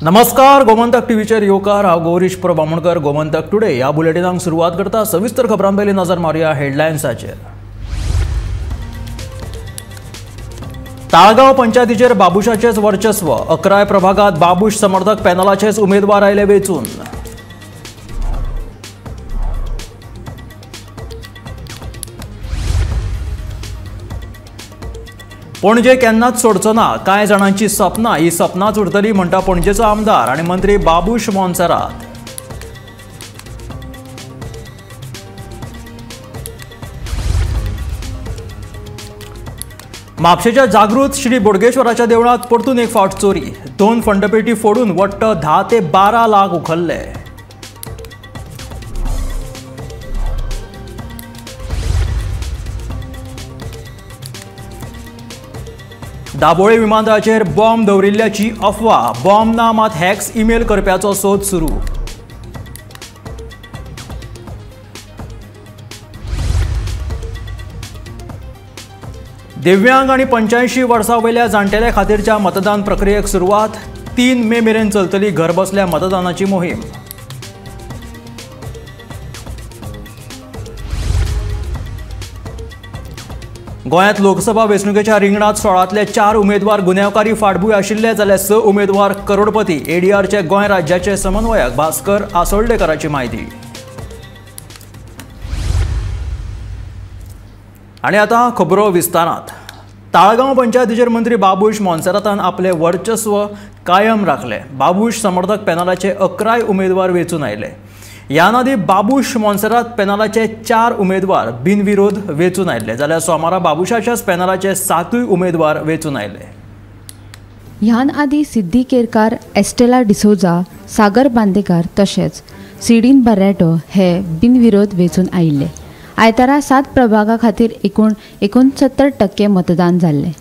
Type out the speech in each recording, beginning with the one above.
नमस्कार, गोमंतक टीव्हीचेर येवकार. हांव गौरीश प्रभू आमोणकर. गोमंतक टुडे ह्या बुलेटिनाक सुरवात करता. सविस्तर खबरां पयलीं नजर मारुया हेडलायन्साचेर. ताळगांव पंचायतीचेर बाबुशाचेच वर्चस्व. 11 प्रभागात बाबूश समर्थक पॅनलाचेच उमेदवार आयले वेंचून. पणजे केन्नाच सोडचो ना, कांय जाणांची सपनां ही सपनांच उरतली म्हणटा पणजेचो आमदार आनी मंत्री बाबूश मोन्सेरात. म्हापशेच्या जागृत श्री बोडगेश्वराच्या देवळांत परतून एक फावट चोरी. 2 फंडपेटी फोडून वट्ट 10 ते 12 लाख उखल्ले. दाबोळे विमानतळाचेर बॉम्ब दवरिल्ल्याची अफवा. बॉम्ब ना मात हॅक्स ईमेल करप्याचो सोद सुरू. दिव्यांग आनी 85 वर्सां वयल्या जाण्टेल्या खातीरच्या मतदान प्रक्रियेक सुरवात. 3 मे मेरेन चलतली घरबसल्या मतदानाची मोहीम. गोंयांत लोकसभा वेंचणुकेच्या रिंगणांत 16तले 4 उमेदवार गुन्यांवकारी फाटभूंय आशिल्ले, जाल्यार 6 उमेदवार करोडपती. एडीआरचे गोंय राज्याचे समन्वयक भास्कर आसोल्डेकराची म्हायती. आनी आतां खबरो विस्तारांत. ताळगांव पंचायतीचेर मंत्री बाबूश मोन्सेरातान आपले वर्चस्व कायम राखले. बाबूश समर्थक पॅनलाचे 11 उमेदवार वेंचून आयले. ह्या आदीं बाबूश मोन्सेरात पॅनलाचे 4 उमेदवार बिनविरोध वेंचून आयले, जाल्यार सोमारा बाबूशाच्याच पॅनलाचे 7 उमेदवार वेंचून आयले. ह्यान आदीं सिद्धी केरकार, एस्टेला डिसोजा, सागर बांदेकार तशेंच सिडीन बरेटो हे बिनविरोध वेंचून आयिल्ले. आयतारा 7 प्रभागा खातीर एकूण 69% मतदान जाल्लें.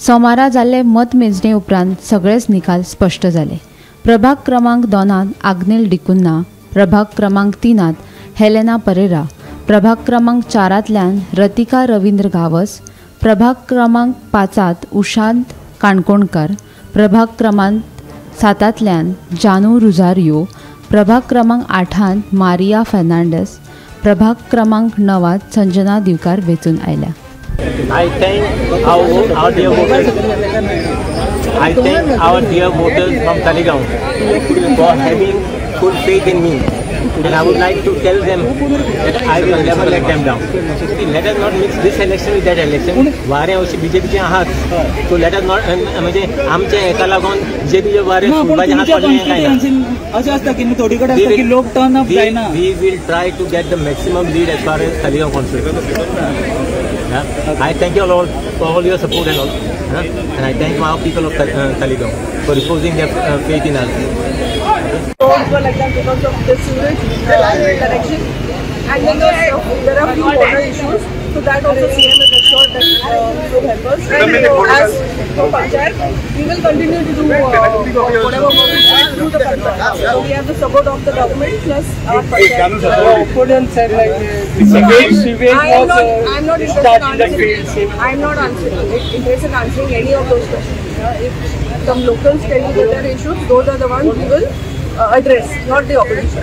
सोमारा जाल्ले मतमेजणे उपरांत सगळेच निकाल स्पश्ट जाले. प्रभाग क्रमांक 2 आग्नेल डिकुन्हा, प्रभाग क्रमांक 3 हेलेना परेरा, प्रभाग क्रमांक 4 रतिका रवींद्र गावस, प्रभाग क्रमांक 5 उशांत काणकोणकर, प्रभाग क्रमांक 7 जानू रुझारियो, प्रभाग क्रमांक 8 मारिया फर्नांडस, प्रभाग क्रमांक 9 संजना दिवकार वेंचून आयल्या. I thank our dear voters from Taleigao for having full faith in me, and I would like to tell them that I will never let them down. Let us not mix this election with that election. वारे अशी बीजेपीचे आहात, so let us not म्हणजे आमचे हेका लागून बीजेपीचे वारे फुलपाचे हात पडले काय ना. अशें आसता की थोडी कडेन आसता की लोक टर्न अप जायना. We will try to get the maximum lead as far as Taleigao constituency. I thank you all for all your support and all, and I thank our people of Taleigao for reposing their faith in us. Roads were like that because of the sewage connection, and then there are few water issues, so that also CM has assured that will help us. And as for panchayat, we will continue to do whatever work we can through the panchayat. So we have the support of the government plus our panchayat. Opponents said like sewage was I'm not interested in answering. I'm not interested in answering any of those questions. If some locals tell you that there are issues, those are the ones we will address, not the opposition.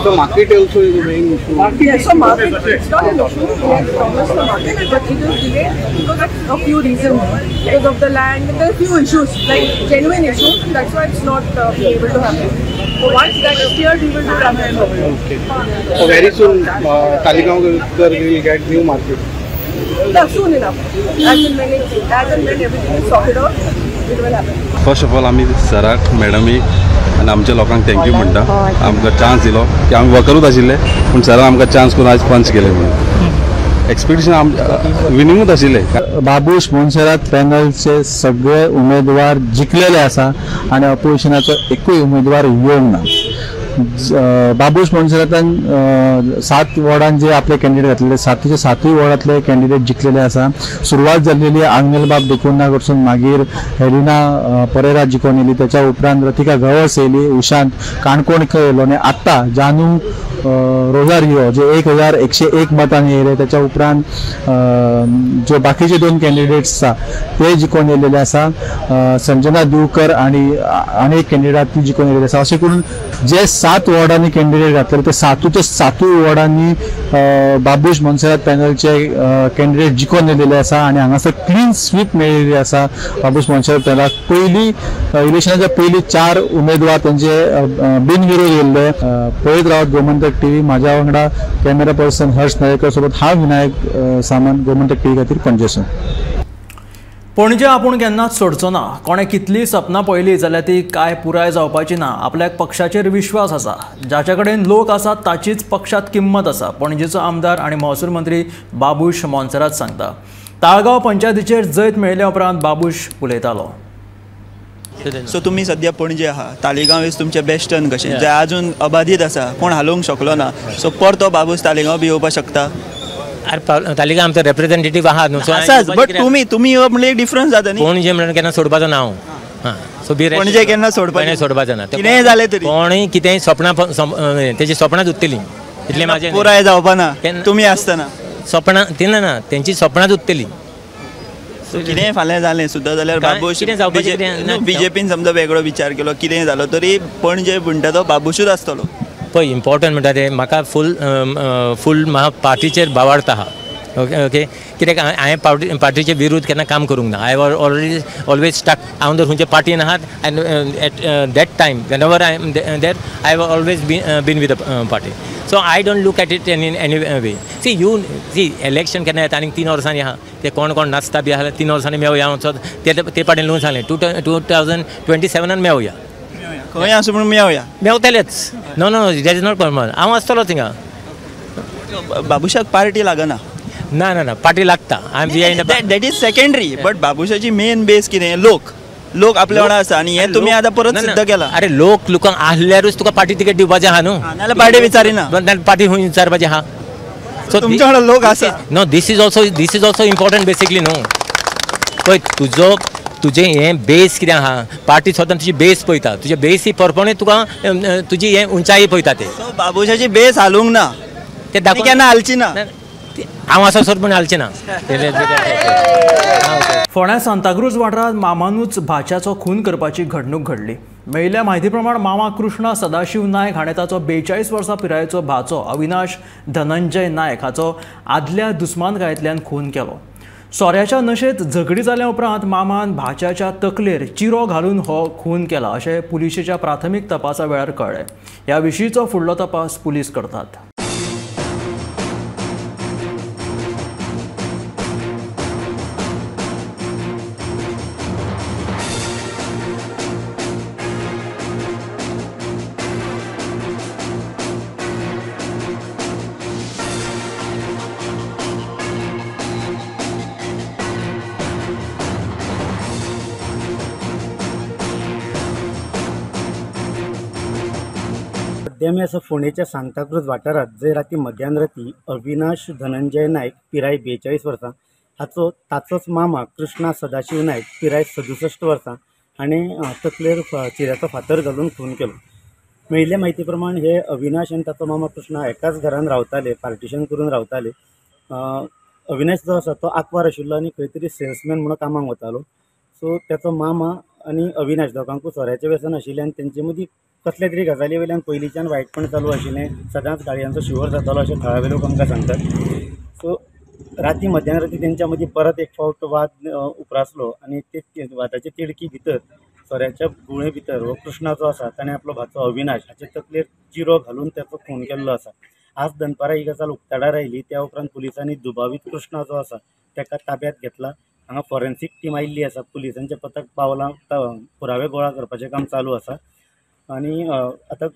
So market also is the main issue. Yes, so market, it's not an issue. We have promised the market, but it is delayed because of a few reasons. Because of the land, there are few issues, like genuine issues. That's why it's not able to happen. So once that is cleared, we will do that. Okay. So very soon, Taleigao will get new market. Yeah, soon enough. As and when everything is sorted out, it will happen. First of all, आमी सराक, मॅडमीक आनी आमच्या लोकांक thank you म्हणटा. आमकां chance दिलो की आमी वकरूच आशिल्ले, पूण सरान आमकां चान्स करून आयज पंच केले म्हणून. एक्सपेक्टेशन विनिंगूच आशिल्ले. बाबूश मोन्सेरात पॅनलचे सगळे उमेदवार जिखलेले आसा आनी अपोजिशनाचो एकूय उमेदवार येवंक ना. बाबूश मोन्सेरातान 7 वॉर्डान जे आपले कॅन्डिडेट घातलेले, 7च्या 7 वॉर्डांतले कॅन्डिडेट जिखलेले आसा. सुरवात जाल्लेली आग्नेल बाब डिकुन्हा कडसून, मागीर हेलिना परेरा जिखोवन येयली, त्याच्या उपरांत रतिका गवस येयली, उशांत काणकोणकर येयलो आनी आतां जानू रोजारियो जे 1101 मतांनी येयले. त्याच्या उपरांत जे बाकीचे 2 कॅन्डिडेट्स आसा ते जिखून येयलेले आसा. संजना दिवकर आनी आनी एक कॅन्डिडेट ती जिखून येयलेली आसा. अशें करून जे 7 वॉर्डांनी कॅन्डिडेट घातले ते 7 वॉर्डांनी बाबूश मोन्सेरात पॅनलचे कॅन्डिडेट जिखून येयलेले आसा आनी हांगासर क्लीन स्वीप मेळिल्ली आसा बाबूश मोन्सेरात पॅनलाक. पयली इलेक्शनाच्या पयली 4 उमेदवार त्यांचे बिनविरोध येयल्ले. पळयत रावत गोमंतक टीव्ही. माझ्या वांगडा कॅमेरा पर्सन हर्ष नायकर सोबत हांव विनायक सामंत, गोमंतक टीव्ही खातीर पणजेसून. पणजे आपूण केन्नाच सोडचो ना. कोणें कितलीं सपनां पळयलीं जाल्यार ती काय पुराय जावपाची ना. आपल्याक पक्षाचेर विश्वास आसा. जाच्या कडेन लोक आसात ताचीच पक्षात किंमत आसा, पणजेचो आमदार आनी महसूल मंत्री बाबूश मोन्सेरात सांगता. ताळगांव पंचायतीचेर जैत मेळिल्ल्या उपरांत बाबूश उलयतालो. सो तुमी सद्या पणजे आहा, तालिगांव is तुमचें बेस्ट टर्न कशें, जे अजून अबाधीत आसा, कोण हालोवंक शकलो ना. सो परतो बाबूश तालिगांव बी येवपाक शकता. अरे तालिगांव आमचो रेप्रेझेंटेटिव्ह आहा न्हू, आसाच, बट तुमी तुमी येवप म्हणल्यार एक डिफरन्स जाता न्ही. पणजे म्हणल्यार केन्ना सोडपाचो ना हांव. हां, सो बी पणजे केन्ना सोडपाचें ना. कितेंय जालें तरी कोणूय कितेंय सपनां तेजी सपनांच उरतलीं इतलें म्हाजें. पुराय जावपा ना तुमी आसतना सपनां ती ना, तेंची सपनांच उरतलीं. कितेंय फाल्यां जालें सुद्दां जाल्यार बाबूश बीजेपीन समजा वेगळो विचार केलो, कितेंय जालो तरी पणजे म्हणटा तो बाबूशूच आसतलो. पळय इम्पॉर्टंट म्हणटा तें म्हाका फूल फूल म्हाका पार्टीचेर बावाडता आहा. ओके ओके, कित्याक हांवें पार्टीचे विरुद्ध केन्ना काम करूंक ना. I already always stuck. हांव जर खंयच्या पार्टीन आहात and at that time whenever I am there I have always been with a party. So I don't look at it in any way. See you see election केन्ना येता आनीक 3 वर्सांनी आहा, ते कोण कोण नाचता बी आहा 3 वर्सांनी मेळोया वचत ते पाटीन लून सांगलें 2027 मेळोया. खंय आसूं पूण मेळोया, मेवतलेच. No no, that is not permanent. हांव आसतलो थिंगा. बाबूशाक पार्टी लागना. ना ना ना, पार्टी लागता. I am behind that is secondary. But बाबूशाची main base कितें, लोक लोक आपल्या वांगडा आसा आनी हें तुमी आतां परत सिद्ध केलां. अरे लोक लोकांक आहल्यारूच तुका पार्टी तिकेट दिवपाचें आहा न्हू, नाल्यार पार्टी विचारिना, पार्टी खंय विचारपाचें आहा. सो तुमच्या वांगडा लोक आसा. No, this is also important basically न्हू. पळय तुजो तुजें हें बेस कितें आहा, पार्टी सदां तुजी बेस पळयता, तुजे बेसी परपणे तुका तुजी हें उंचाई पळयता ते. बाबूशाची बेस हालूंक ना, ते दाखोवन केन्ना हालची ना. हांव आसा सर पूण हालचें ना. फोंड्या सांताक्रूज वाठारांत मामानूच भाच्याचो खून करपाची घडणूक घडली. मेळिल्ल्या म्हायती प्रमाण मामा कृष्णा सदाशिव नायक हाणें ताचो 42 वर्सां पिरायेचो भाचो अविनाश धनंजय नायक हाचो आदल्या दुस्मानकायेंतल्यान खून केलो. सोऱ्याच्या नशेंत झगडी जाल्या उपरांत मामान भाच्याच्या तकलेर चिरो घालून हो खून केला अशें पुलिशेच्या प्राथमीक तपासा वेळार कळ्ळें. ह्या विशींचो फुडलो तपास पुलीस करतात. सध्या आसा फोंडेच्या सांताक्रूज वाठारांत जंय राती मध्यान राती अविनाश धनंजय नायक पिराय 42 वर्सां हाचो ताचोच मामा कृष्णा सदाशिव नायक पिराय 67 वर्सां हाणें तकलेर चिऱ्याचो फातर घालून खून केलो. मेळिल्ले म्हायती प्रमाण हे अविनाश आनी ताचो मामा कृष्णा एकाच घरान रावताले, पार्टिशन करून रावताले. अविनाश जो आसा तो आंकवार आशिल्लो आनी खंय तरी सेल्समॅन म्हणून कामाक वतालो. सो ताचो मामा आनी अविनाश दोगांकूय सोऱ्याचें व्यसन आशिल्लें आनी तेंचे मदीं कसले तरी गजाली वयल्यान पयलींच्यान वायटपण चालू आशिल्लें. सदांच गाळयांचो शिवर जातालो अशें थळावे लोक आमकां सांगतात. सो राती मध्यान राती तेंच्या मदीं परत एक फावट वाद उप्रासलो आनी ते वादाचे तिडकी भितर सोऱ्याच्या गुळे भितर हो कृष्णा जो आसा ताणें आपलो भाचो अविनाश हाचे तकलेर चिरो घालून ताचो खून केल्लो आसा. आज दनपारां ही गजाल उक्ताडार आयली. त्या उपरांत पुलिसांनी दुबावीत कृष्णा जो आसा ताका ताब्यांत घेतला. हांगा फॉरेन्सीक टीम आयिल्ली आसा. पुलिसांचें पथक पावलां पुरावे गोळा करपाचें काम चालू आसा आनी आतां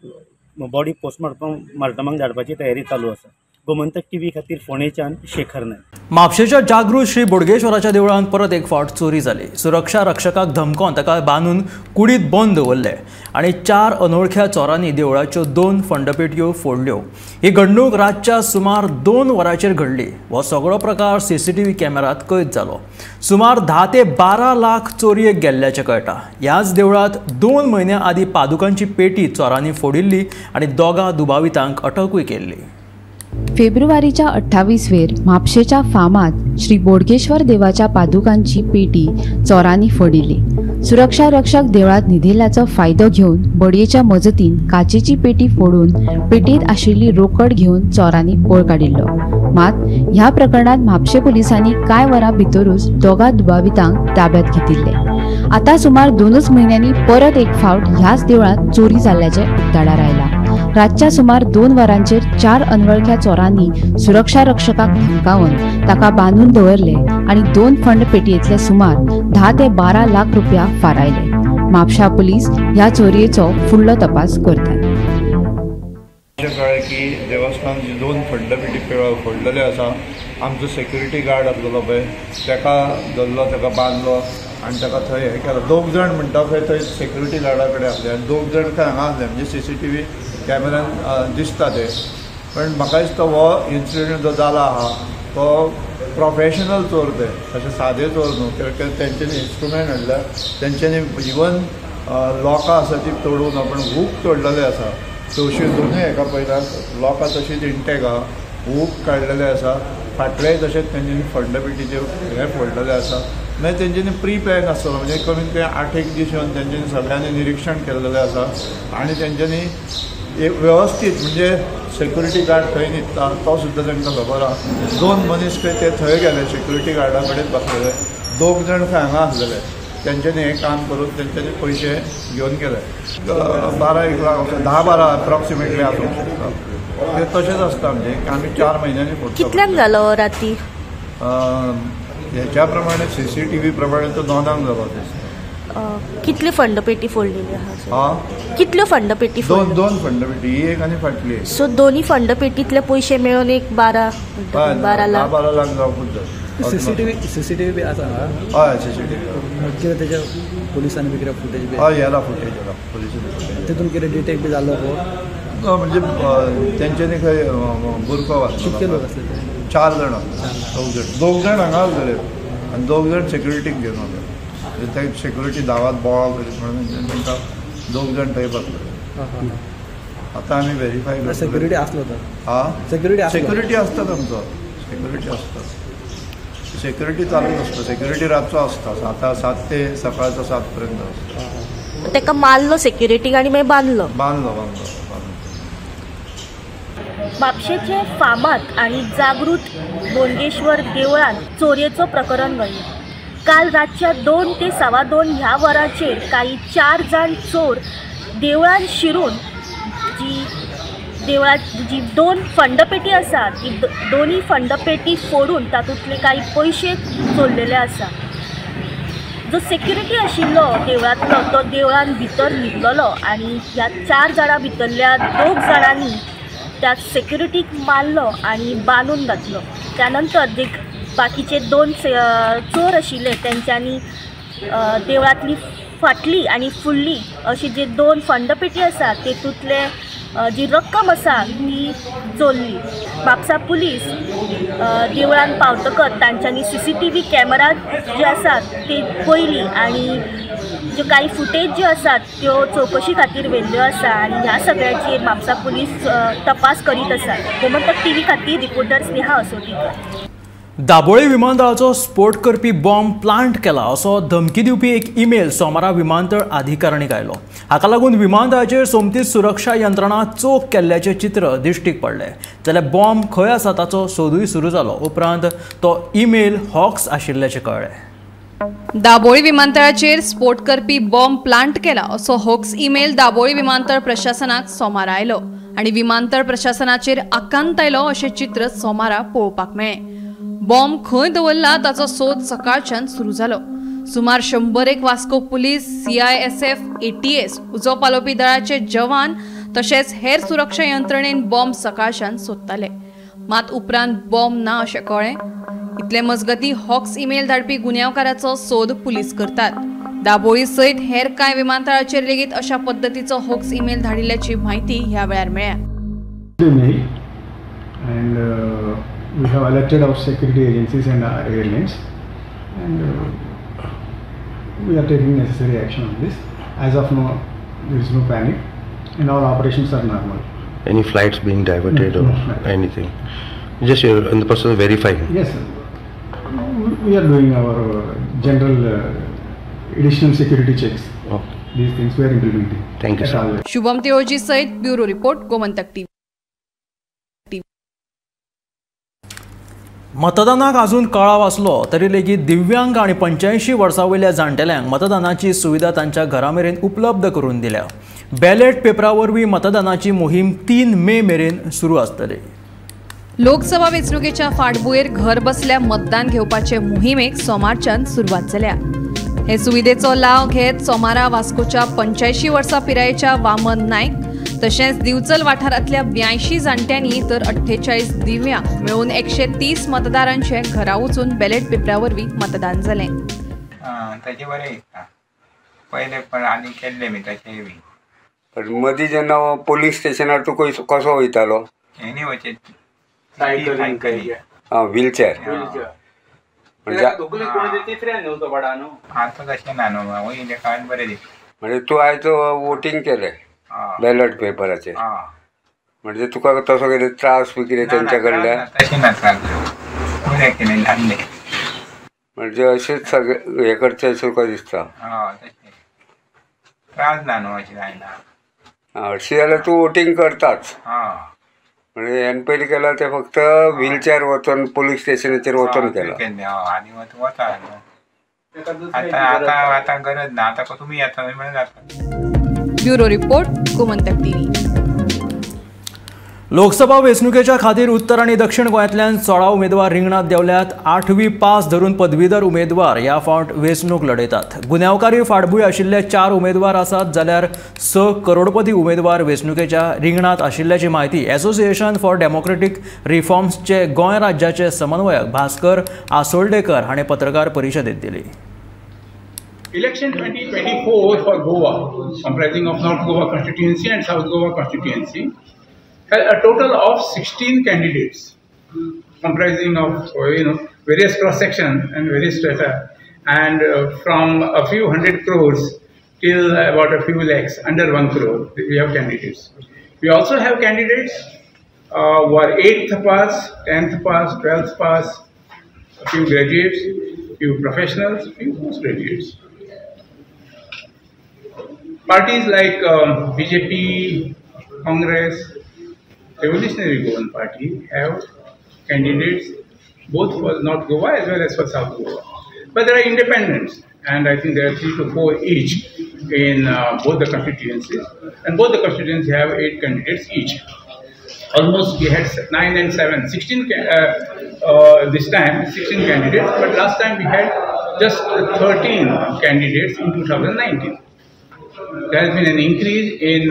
बॉडी पोस्टमार्टमाक धाडपाची तयारी चालू आसा. गोमंतक टीव्ही खातीर फोंडेच्यान शेखर नायक. म्हापशेच्या जागृत श्री बोडगेश्वराच्या देवळांत परत एक फावट चोरी जाली. सुरक्षा रक्षकाक धमकोन ताका बांदून कुडीत बंद दवरले आनी 4 अनोळख्या चोरांनी देवळाच्यो 2 फंडपेटयो फोडल्यो. ही घडणूक रातच्या सुमार 2 वरांचेर घडली. हो सगळो प्रकार सीसीटीव्ही कॅमेरात कैद जालो. सुमार 10 ते 12 लाख चोरयेक गेल्ल्याचें कळटा. ह्याच देवळांत 2 म्हयन्यां आदीं पादुकांची पेटी चोरांनी फोडिल्ली आनी 2 दुबावितांक अटकूय केल्ली. फेब्रुवारीच्या 28 वेर म्हापशेच्या फामात श्री बोडगेश्वर देवाच्या पादुकांची पेटी चोरांनी फोडिल्ली. सुरक्षा रक्षक देवळात न्हिदिल्ल्याचो फायदो घेवन बडयेच्या मजतीन काचेची पेटी फोडून पेटयेंत आशिल्ली रोकड घेवन चोरांनी पळ काडिल्लो. मात ह्या प्रकरणात म्हापशे पुलिसांनी कांय वरां भितरूच 2 दुबावितांक ताब्यात घेतिल्ले. आतां सुमार 2 म्हयन्यांनी परत एक फावट ह्याच देवळांत चोरी जाल्ल्याचें उक्ताडार आयलां. रातच्या सुमार 2 वरांचेर 4 अनवळख्या चोरांनी सुरक्षा रक्षकाक धमकावन ताका बांदून दवरले आनी 2 फंड पेटयेंतले सुमार 10 ते 12 लाख रुपया फारायले. म्हापशा पुलीस ह्या चोरयेचो फुडलो तपास करतात. कळ्ळें की देवस्थान 2 फंड पेटी फोडलेले आसा. आमचो सेक्युरिटी गार्ड आसलेलो पळय ताका धरलो, ताका बांदलो आनी ताका थंय हें केलो. 2 जाण म्हणटा खंय थंय सेक्युरिटी गार्डा कडेन आसले आनी 2 जाण खंय हांगा आसले, म्हणजे सीसीटीव्ही कॅमेऱ्यान दिसता ते. पण म्हाका दिसता हो इन्सिडंट जो जाला आहा तो प्रोफेशनल चोर ते, अशे सादे चोर न्हू. कित्याक तेंच्यांनी इन्स्ट्रुमेंट हाडल्या, तेंच्यांनी इवन लोकां आसा ती तोडून आपण हूक तोडलेले आसा. चवशी दोनूय हेका पळयल्यार लोकां तशीच इंटेक आहा, हूक काडलेले आसा. फाटलेय तशेंच तेंच्यांनी फंड पेटीचे हे फोडलेले आसा. मागीर तेंच्यांनी प्री प्लॅन आसतलो, म्हणजे कमीत कमी 8-1 दीस येवन तेंच्यांनी सगळ्यांनी निरिक्षण केल्लेलें आसा आनी तेंच्यांनी एक वेवस्थीत म्हणजे सेक्युरिटी गार्ड खंय न्हिदता तो सुद्दां तांकां खबर आहा. 2 मनीस खंय ते थंय गेले, सेक्युरिटी गार्डा कडेन बसलेले, 2 जाण खंय हांगा आसलेले. तेंच्यांनी हें काम करून तेंच्यांनी पयशे घेवन गेले. 12-1 लाख 10-12 अप्रॉक्सिमेटली आसूंक शकता. ते तशेंच आसता, म्हणजे आमी 4 म्हयन्यांनी फोडटा. कितल्यांक जालो राती? हेच्या प्रमाणे सीसीटीव्ही प्रमाणे तो 2 जालो. कितल्यो फंड पेटी फोडलेली आहा? कितल्यो फंड पेटी? 2 फंड पेटी, ही एक आनी फाटली. सो दोन्ही फंड पेटीतले पयशे मेळून एक 12 लाख 12 लाख जावपूच जाय. सीसीटीव्ही बी आसा? हय, सीसीटीव्ही. कितें तेच्या पोलिसांनी बी कितें फुटेज बी? हय, येला फुटेज, येला पोलिसांनी फुटेज. तितून कितें डिटेक्ट बी जाल्लो? ना, म्हणजे तेंच्यांनी खंय बुरखो घातलो. कितले लोक आसले? 4 जाण आसले. 2 जाण हांगा आसलेले आनी 2 जाण सेक्युरिटीक घेवन आसले. ते सेक्युरिटी धांवात बोवाळ करीत म्हणून तांकां 2 जाण थंय बसले. आतां आमी व्हेरीफाय करतले. सेक्युरिटी आसलो तर? हा, सेक्युरिटी आसतात आमचो, सेक्युरिटी आसता, सेक्युरिटी चालूच आसता. सेक्युरिटी रातचो आसता, 7 ते सकाळचो 7 पर्यंत आसता. ताका मारलो सेक्युरिटीक आनी मागीर बांदलो. बांदलो बांदलो. म्हापशेचे फामाद आनी जागृत बोडगेश्वर देवळांत चोरयेचो प्रकरण घडलें. काल रातच्या 2 ते 2:15 ह्या वरांचेर काही 4 जाण चोर देवळांत शिरून जी देवळांत जी 2 फंडपेटी आसा ती दोन्ही फंडपेटी फोडून तातूंतले काही पयशे चोरलेले आसा. जो सेक्युरिटी आशिल्लो देवळांतलो तो देवळांत भितर न्हिदलेलो आनी ह्या 4 जाणां भितरल्या 2 जाणांनी त्या सेक्युरिटीक मारलो आनी बांदून घातलो. त्यानंतर जे बाकीचे 2 चोर आशिल्ले तेंच्यांनी देवळांतली फाटली आनी फुडली अशी जी 2 फंडपेटी आसा तेतूंतले जी रक्कम आसा ती चोरली. म्हापसा पुलीस देवळांत पावतकच तांच्यांनी सीसीटीव्ही कॅमेरा जे आसात ते पळयली आनी ज्यो कांय फुटेज ज्यो आसात त्यो चवकशी खातीर व्हेल्ल्यो आसा आनी ह्या सगळ्याचेर म्हापसा पुलीस तपास करीत आसात. गोमंतक टीव्ही खातीर रिपोर्टर स्नेहा असोटीकर. दाबोळी विमानतळाचो स्फोट करपी बॉम्ब प्लांट केला असो धमकी दिवपी एक ईमेल सोमारा विमानतळ अधिकारणीक आयलो. हाका लागून विमानतळाचेर सोमतीच सुरक्षा यंत्रणा चोख केल्ल्याचें चित्र दिश्टीक पडलें. जाल्यार बॉम्ब खंय आसा ताचो सोदूय सुरू जालो. उपरांत तो ईमेल हॉक्स आशिल्ल्याचें कळ्ळें. दाबोळी विमानतळाचेर स्फोट करपी बॉम्ब प्लांट केला असो होक्स ईमेल दाबोळी विमानतळ प्रशासनाक सोमारा आयलो आनी विमानतळ प्रशासनाचेर आकांत आयलो अशें चित्र सोमारा पळोवपाक मेळ्ळें. बॉम्ब खंय दवरला ताचो सोद सकाळच्यान सुरू जालो. सुमार 101 वास्को पुलीस, CISF, ATS, उजो पालोवपी दळाचे जवान तशेंच हेर सुरक्षा यंत्रणेन बॉम्ब सकाळच्यान सोदताले. मात उपरांत बॉम्ब ना अशें कळ्ळें. इतले मजगती हॉक्स ईमेल धाडपी गुन्यांवकाराचो सोद पुलीस करतात. दाबोळी सयत हेर कांय विमानतळाचेर लेगीत अशा पद्दतीचो होक्स ईमेल धाडिल्ल्याची म्हायती ह्या वेळार मेळ्ळ्या. And we have alerted our security agencies and our airlines, and we are taking necessary action on this. As of now, there is no panic, and all operations are normal. Any flights being diverted or anything? Just you're in the process of verifying. Yes, sir. We are doing our general additional security checks. Okay. These things we are implementing. Thank you, sir. Shubham Tiloji सहित bureau report, Gomantak TV. मतदानाक अजून कळाव आसलो तरी लेगीत दिव्यांग आनी 85 वर्सां वयल्या जाणटेल्यांक मतदानाची सुविधा तांच्या घरा मेरेन उपलब्ध करून दिल्या. बॅलेट पेपरा वरवीं मतदानाची मोहीम 3 मे मेरेन सुरू आसतली. लोकसभा वेंचणुकेच्या फाटभुंयेर घर बसल्या मतदान घेवपाचे मोहिमेक सोमारच्यान सुरवात जाल्या. हे सुविधेचो लाव घेत सोमारा वास्कोच्या 85 वर्सां पिरायेच्या वामन नायक तशेंच दिवचल वाठारांतल्या 82 जाणट्यांनी तर 48 दिव्यांग मेळून 130 मतदारांचे घरा वचून बॅलेट पेपरा वरवीं मतदान जालें. ताचें बरें दिसता. पयले पण आनी केल्लें बी तशें बी. पण मदीं जेन्ना पोलीस स्टेशनार तूं कसो वयतालो? हेणी वचें सायकली. आं, व्हीलचॅर. म्हणजे आतां तशें ना न्हू, वयले काळान बरें दिसता. म्हणजे तूं आयज वोटींग केलें बॅलट पेपराचेर, म्हणजे तुका तसो कितें त्रास बी कितें तेंच्या कडल्यान? तशें ना त्रास, बरें केलें धाडलें. म्हणजे अशेंच सगळें हें करचें अशें तुका दिसता? हय, तशें त्रास ना न्हू, अशें जायना. हरशीं जाल्यार तूं वोटींग करताच. म्हणजे हेन पयलीं केलां तें फक्त व्हीलचॅर वचोन पोलीस स्टेशनाचेर वचोन केलां. आनी वता न्हू आतां आतां आतां गरज ना, आतां तुमी येता म्हणल्यार जाता. Bureau report, Gomantak TV. Lok Sabha वेंचणुकेच्या खातीर उत्तर आनी दक्षिण गोंयांतल्यान 16 उमेदवार रिंगणांत देंवल्यात. 8वी पास धरून पदवीधर उमेदवार ह्या फावट वेंचणूक लढयतात. गुन्यांवकारी फाटभूंय आशिल्ले 4 उमेदवार आसात जाल्यार 6 करोडपती उमेदवार वेंचणुकेच्या रिंगणांत आशिल्ल्याची म्हायती एसोसिएशन फॉर डेमोक्रेटीक रिफॉर्म्सचे गोंय राज्याचे समन्वयक भास्कर आसोल्डेकर हाणें पत्रकार परिशदेंत दिली. Election 2024 for Goa, comprising of North Goa constituency and South Goa constituency, had a total of 16 candidates, comprising of various cross sections and various strata, and from a few hundred crores till about a few lakhs, under 1 crore, we have candidates. We also have candidates who are 8th pass, 10th pass, 12th pass, a few graduates, few professionals, few postgraduates. Parties like BJP, Congress, Revolutionary Goan Party have candidates both for North Goa as well as for South Goa. But there are independents, and I think there are 3 to 4 each in both the constituencies, and both the constituencies have 8 candidates each. Almost we had 9 and 7, 16 this time, 16 candidates, but last time we had just 13 candidates in 2019. There has been an increase in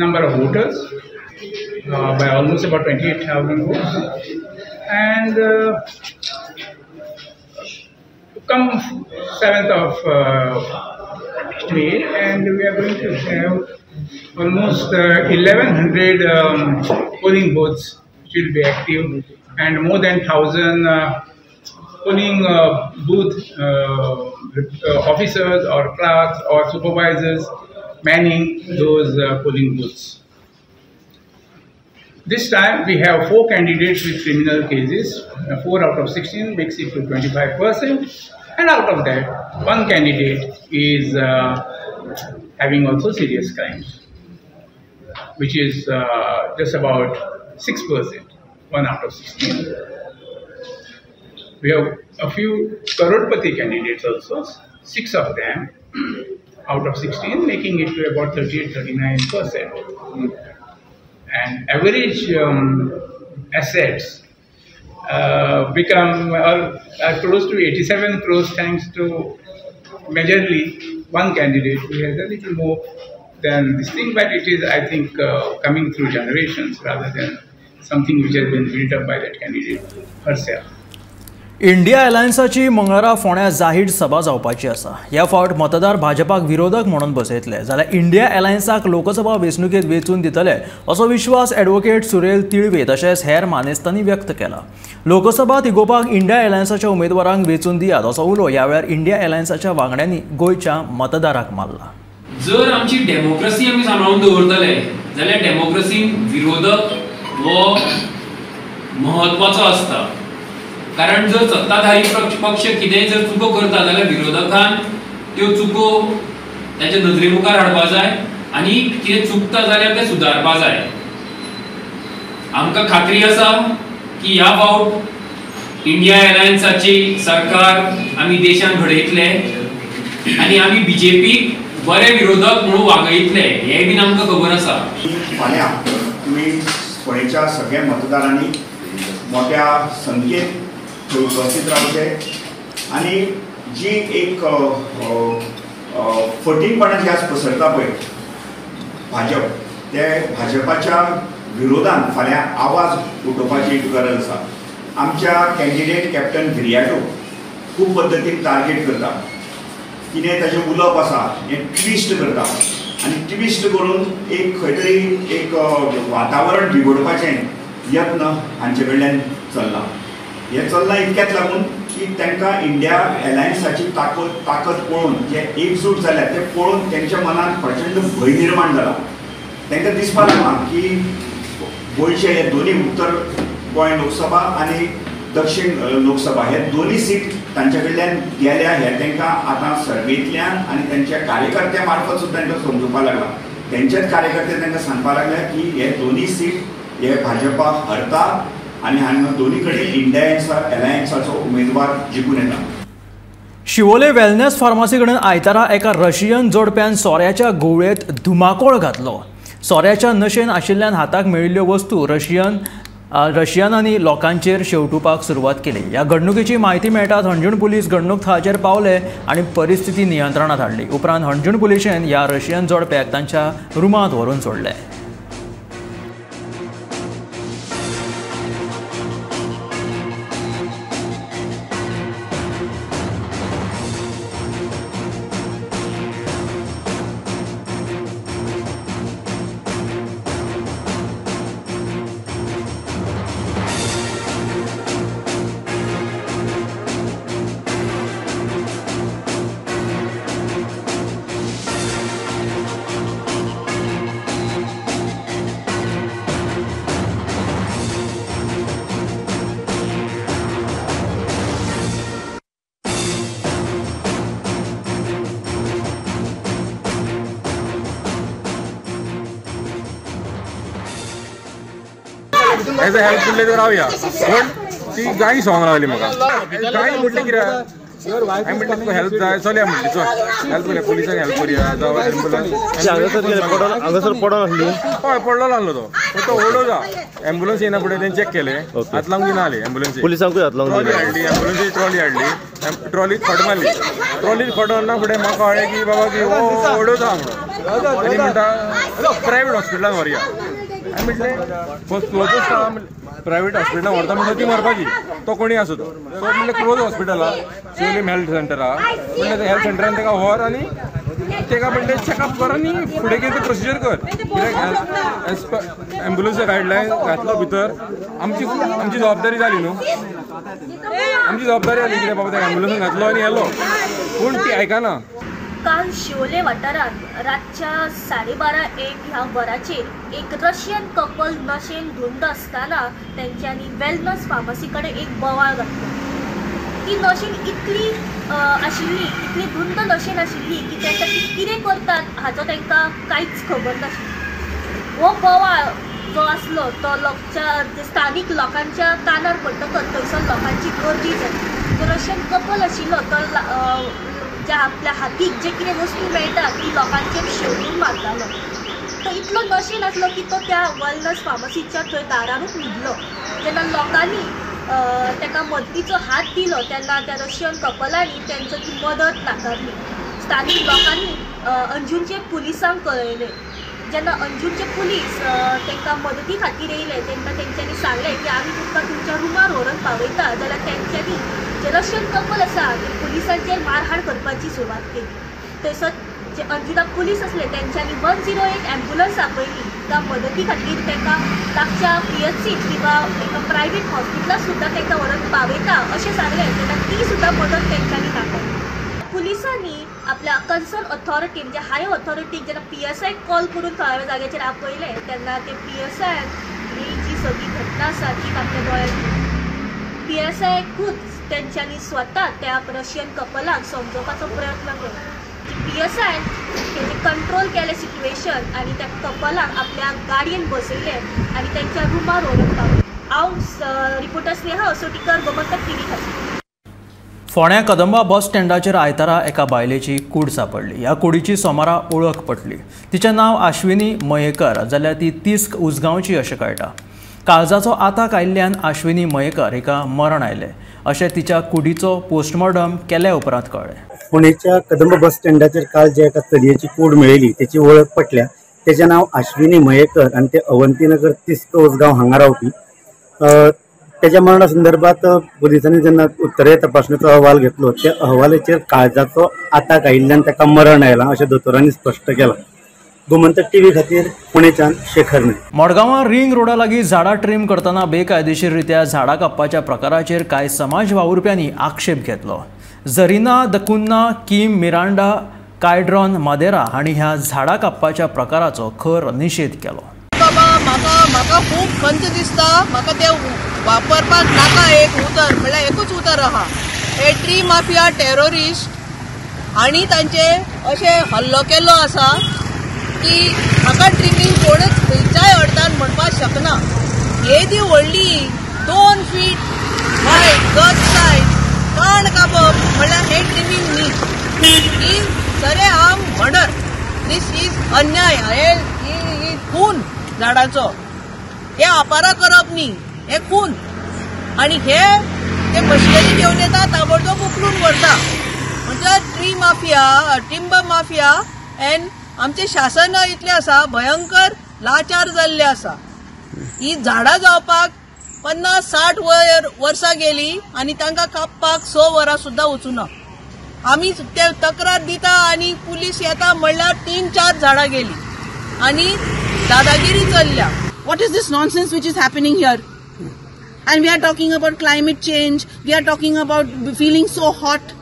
number of voters by almost about 28,000 votes, and come 7th of May, and we are going to have almost 1,100 polling booths which will be active, and more than 1,000 polling booth officers or clerks or supervisors manning those polling booths. This time we have 4 candidates with criminal cases. 4 out of 16 makes it to 25%, and out of that, 1 candidate is having also serious crimes, which is just about 6%, 1 out of 16. We have a few Karodpati candidates also, 6 of them out of 16, making it to about 38-39%. And average assets become or are close to 87 crores thanks to majorly one candidate who has a little more than this thing, but it is, I think, coming through generations rather than something which has been built up by that candidate herself. India अलायन्साची मंगळारा फोंड्या जाहीर सभा जावपाची आसा. ह्या फावट मतदार भाजपाक विरोधक म्हणून बसयतले जाल्यार इंडिया अलायन्साक लोकसभा वेंचणुकेंत वेंचून दितले असो विश्वास ॲडव्होकेट सुरेल तिळवे तशेंच हेर मानेस्तांनी व्यक्त केला. लोकसभा तिगोवपाक इंडिया अलायन्साच्या उमेदवारांक वेंचून दियात असो उलो ह्या वेळार इंडिया अलायन्साच्या वांगड्यांनी गोंयच्या मतदाराक मारला. जर आमची डेमोक्रेसी आमी सांबाळून दवरतले जाल्यार डेमोक्रेसीन विरोधक हो म्हत्वाचो आसता. कारण जर सत्ताधारी पक्ष कितेंय जर चुको करता जाल्यार विरोधकान त्यो चुको तांच्या नदरे मुखार हाडपा जाय आनी कितें चुकता जाल्यार तें सुदारपा जाय. आमकां खात्री आसा की ह्या फावट इंडिया अलायन्साची सरकार आमी देशान घडयतले आनी आमी बीजेपीक बरे विरोधक म्हणून वागयतले हें बीन आमकां खबर आसा. फाल्यां तुमी फोंडेच्या सगळ्या मतदारांनी मोठ्या संख्येन थंय उपस्थित रावचे आनी जी एक फटींगपणां जी आज पसरता पळय भाजप, ते भाजपाच्या विरोधान फाल्यां आवाज उठोवपाची एक गरज आसा. आमच्या कॅन्डिडेट कॅप्टन विरियाटो खूब पद्दतीन टार्गेट करता, कितें ताजें उलोवप आसा हें ट्विस्ट करता आनी ट्विस्ट करून एक खंय तरी एक वातावरण बिगोडपाचें यत्न हांचे कडल्यान चल्ला. हें चल्लां इतक्यात लागून की तांकां इंडिया अलायन्साची ताकद पळोवन जे एकजूट जाल्या ते पळोवन तेंच्या मनांत प्रचंड भंय निर्माण जाला. तांकां दिसपाक लागलां की गोंयचे हे दोनी उत्तर गोंय लोकसभा आनी दक्षिण लोकसभा हे दोनी सीट तांचे कडल्यान गेल्या हे तांकां आतां सर्वेंतल्यान आनी तांच्या कार्यकर्त्या मार्फत सुद्दां तांकां समजुपाक लागलां. तेंचेच कार्यकर्ते तांकां सांगपाक लागल्या की हे दोनी सीट हे भाजपा हरता आनी हांगा दोनी कडेन इंडिया अलायन्साचो उमेदवार जिखून येता. शिवोले वेलनेस फार्मासी कडेन आयतारा एका रशियन जोडप्यान सोऱ्याच्या घुंवळेंत धुमाकूळ घातलो. सोऱ्याच्या नशेन आशिल्ल्यान हाताक मेळिल्ल्यो वस्तू रशियनांनी लोकांचेर शेंवटुपाक सुरवात केली. ह्या घडणुकेची म्हायती मेळटात हणजूण पुलीस घडणूक थळाचेर पावले आनी परिस्थिती नियंत्रणांत हाडली. उपरांत हणजूण पुलिशेन ह्या रशियन जोडप्याक तांच्या रुमांत व्हरून सोडले. एज अ हेल्प म्हणलें तर रावया, पूण ती गाय सॉंग लागली म्हाका. गाय म्हटलें कित्याक हांवें म्हटलें तुका हेल्प जाय, चलया म्हणली, चल हेल्प करया, पुलिसांक हेल्प करया जावं एम्बुलन्स. हांगासर पडोन आसली? हय, पडलेलो आसलो तो, तो ओडो जा एम्बुलन्स येना फुडें तेणें चॅक केलें, हात लावंक दिना आली एम्बुलन्सी, पुलिसांकूय हात लावंक ट्रॉली हाडली, एम्बुलन्सी ट्रॉली हाडली, ट्रॉलीक खोट मारली, ट्रॉलीक खोट मारना फुडें म्हाका कळ्ळें की बाबा की हो ओडो जा म्हणून, आनी म्हणटा प्रायवेट हॉस्पिटलान व्हरया. हांवें म्हटलें फर्स्ट क्लोजस्ट आहा प्रायवेट हॉस्पिटलान व्हरता म्हणटा ती मरपाची, तो कोणी आसूं तो. सो म्हणलें क्लोज हॉस्पिटल आहा, शिवोलीम हेल्थ सेंटर आहा, म्हणलें हेल्थ सेंटरान ताका व्हर आनी ताका म्हणलें चॅकअप कर आनी फुडें कितें प्रोसिजर कर, कित्याक एज पर एम्बुलन्स गायडलायन घातलो भितर आमची आमची जबाबदारी जाली न्हू, आमची जबाबदारी जाली कित्याक बाबा ताका एम्बुलन्सान घातलो आनी येलो, पूण ती आयकना. काल शिवोले वाठारांत रातच्या 12:30-1 ह्या वराचेर एक रशियन कपल नशेन धुंद आसतना तेंच्यांनी वेलनस फार्मासी कडेन एक बोवाळ घातलो. ती नशेन इतली आशिल्ली, इतली धुंद नशेन आशिल्ली की तांकां ती कितें करतात हाचो तांकां कांयच खबर नाशिल्ली. हो बोवाळ जो आसलो तो लोकच्या स्थानीक लोकांच्या कानार पडटकच थंयसर लोकांची गर्दी जाली. जो रशियन कपल आशिल्लो तो ज्या आपल्या हातीक जे कितें वस्तू मेळटा ती लोकांचेर शेवटून मारतालो. तो इतलो नशेन आसलो की तो त्या वेलनस फार्मासीच्या थंय दारारूच न्हिदलो. जेन्ना लोकांनी ताका मदतीचो हात दिलो तेन्ना त्या रशियन कपलांनी तेंचो ती मदत नाकारली. स्थानीक लोकांनी अंजुनचे पुलिसांक कळयलें. जेन्ना अंजूरचे पुलीस तांकां मदती खातीर येयले तेन्ना तेंच्यांनी सांगलें की आमी तुमकां तुमच्या रुमार व्हरून पावयता, जाल्यार तेंच्यांनी जे रशियन कपल आसा ते पुलिसांचेर मारहाण करपाची सुरवात केली. थंयसर जे अंजुना पुलीस आसले तेंच्यांनी 108 ॲम्ब्युलन्स आपयली. त्या मदती खातीर तांकां लागच्या PHC किंवा एका प्रायवेट हॉस्पिटलात सुद्दां तांकां व्हरून पावयता अशें सांगलें तेन्ना ती सुद्दां मदत तेंच्यांनी दाखयली. पुलिसांनी आपल्या कन्सर्न ऑथॉरिटी म्हणजे हायर ऑथॉरिटीक जेन्ना PSI call करून थळाव्या जाग्याचेर आपयले तेन्ना ते PSI ही जी सगळी घटना आसा ती आपल्या दोळ्यांत PSI खूद तेंच्यांनी स्वता त्या रशियन कपलाक समजोवपाचो प्रयत्न केलो. PSI तेजे कंट्रोल केलें सिट्युएशन आनी त्या कपलाक आपल्या गाडयेन बसयलें आनी तेंच्या रुमार व्हरून पावयलें. हांव रिपोर्टर स्नेहा असोटीकर, गोमंतक टीव्ही खातीर. फोंड्या कदंबा बस स्टँडाचेर आयतारा एका बायलेची कूड सापडली. ह्या कुडीची सोमारा ओळख पटली. तिचें नांव आश्विनी मयेकर जाल्यार ती तिस्क उसगांवची अशें कळटा. काळजाचो आताक आयिल्ल्यान आश्विनी मयेकर हिका मरण आयलें अशें तिच्या कुडीचो पोस्टमॉर्टम केल्या उपरांत कळ्ळें. पुणेच्या कदंब बस स्टँडाचेर काल जे एका चलयेची कूड मेळिल्ली तेची वळख पटल्या. तेचें नांव आश्विनी मयेकर आनी ते अवंतीनगर तिस्क उसगांव हांगा रावपी. तेच्या मरणा संदर्भात पुलिसांनी जेन्ना उत्तरे तपासणेचो अहवाल घेतलो त्या अहवालाचेर काळजाचो आताक आयिल्ल्यान ताका मरण आयलां अशें दोतोरांनी स्पश्ट केलां. गोमंतक टीव्ही खातीर पुणेच्यान शेखर नायक. मडगांवां रिंग रोडा लागीं झाडां ट्रीम करतना बेकायदेशीररित्या झाडां कापपाच्या प्रकाराचेर कांय समाज वावुरप्यांनी आक्षेप घेतलो. जरीना दकुन्ना, किम मिरांडा, कायड्रॉन मादेरा हांणी ह्या झाडां कापपाच्या प्रकाराचो खर निशेध केलो. बाबा म्हाका म्हाका खूब खंत दिसता. म्हाका ते वापरपाक नाका एक उतर, म्हणल्यार एकूच उतर आहा, हे ट्री माफिया टेररिस्ट आनी तांचे अशें हल्लो केल्लो आसा की म्हाका ट्रिमींग कोणूच खंयच्याय अर्थान म्हणपाक शकना. येदी व्हडली 2 फीट वायड गज सायज काण कापप म्हणल्यार हें ट्रिमींग न्ही, ही सरेआम मर्डर. दीस is अन्याय. हे खून झाडाचो, हे अपारा करप न्ही, हे खून. आनी हे ते मशिनरी घेवन येता, ताबडतोब उखलून व्हरता. म्हणजे tree mafia, timber mafia and आमचें शासन इतलें आसा भयंकर लाचार जाल्लें आसा. ही झाडां जावपाक 50-60 वर्सां गेली आनी तांकां कापपाक 6 वरां सुद्दां वचूना. आमी ते तक्रार दिता आनी पुलीस येता म्हणल्यार 3-4 झाडां गेली आनी दादागिरी चल्ल्या. What is this nonsense which is happening here? And we are talking about climate change, we are talking about feeling so hot.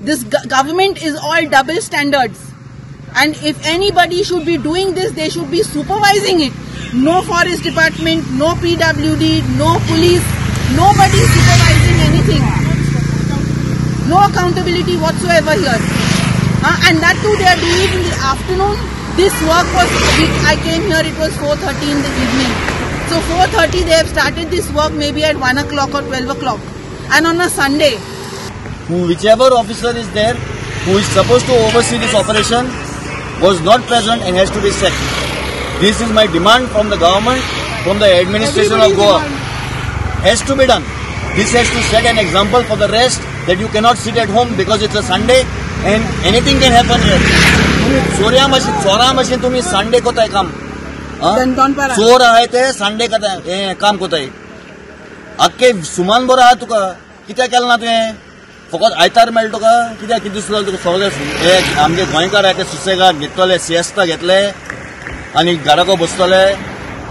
This government is all double standards. And if anybody should be doing this, they should be supervising it. No forest department, no PWD, no police, nobody is supervising anything. No accountability whatsoever here. And that too they are doing it in the afternoon. This work was, I came here, it was 4:30 in the evening. So 4:30 they have started this work maybe at 1 o'clock or 12 o'clock. And on a Sunday. Whichever officer is there who is supposed to oversee this operation was not present and has to be sacked. This is my demand from the government, from the administration of Goa. Has to be done. This has to set an example for the rest that you cannot sit at home because it's a Sunday and anything can happen here. चोऱ्या machine, चोरा machine तुम्ही Sunday कोताय काम, चोर आहे ते Sunday कोताय काम कोताय. अख्खे सुमान बरो आहा तुका, कित्याक केलें ना तुवें? फकत आयतार मेळटा तुका? कित्याक कितें दिसलो तुका? सगळे हे आमचे गोंयकार आहाय ते सुसेगाद घेतले, सिएस्ता घेतले आनी घराको बसतले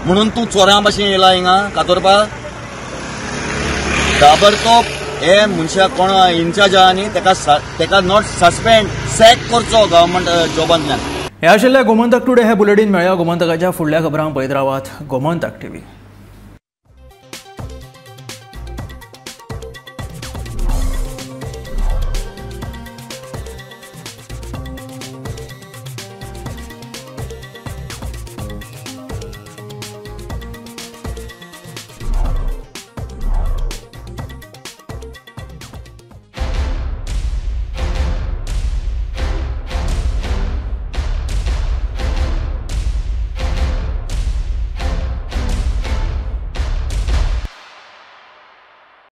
म्हणून तूं चोरां भाशेन येयला हिंगा कातोरपाक. ताबडतोब हे मनशाक कोण इन्चार्ज आहा न्ही तेका not suspend, सॅक करचो गव्हर्मेंट जॉबांतल्यान. हे आशिल्ले गोमंतक टुडे हे बुलेटीन. मेळया गोमंतकाच्या फुडल्या खबरांक पळयत रावात गोमंतक टीव्ही.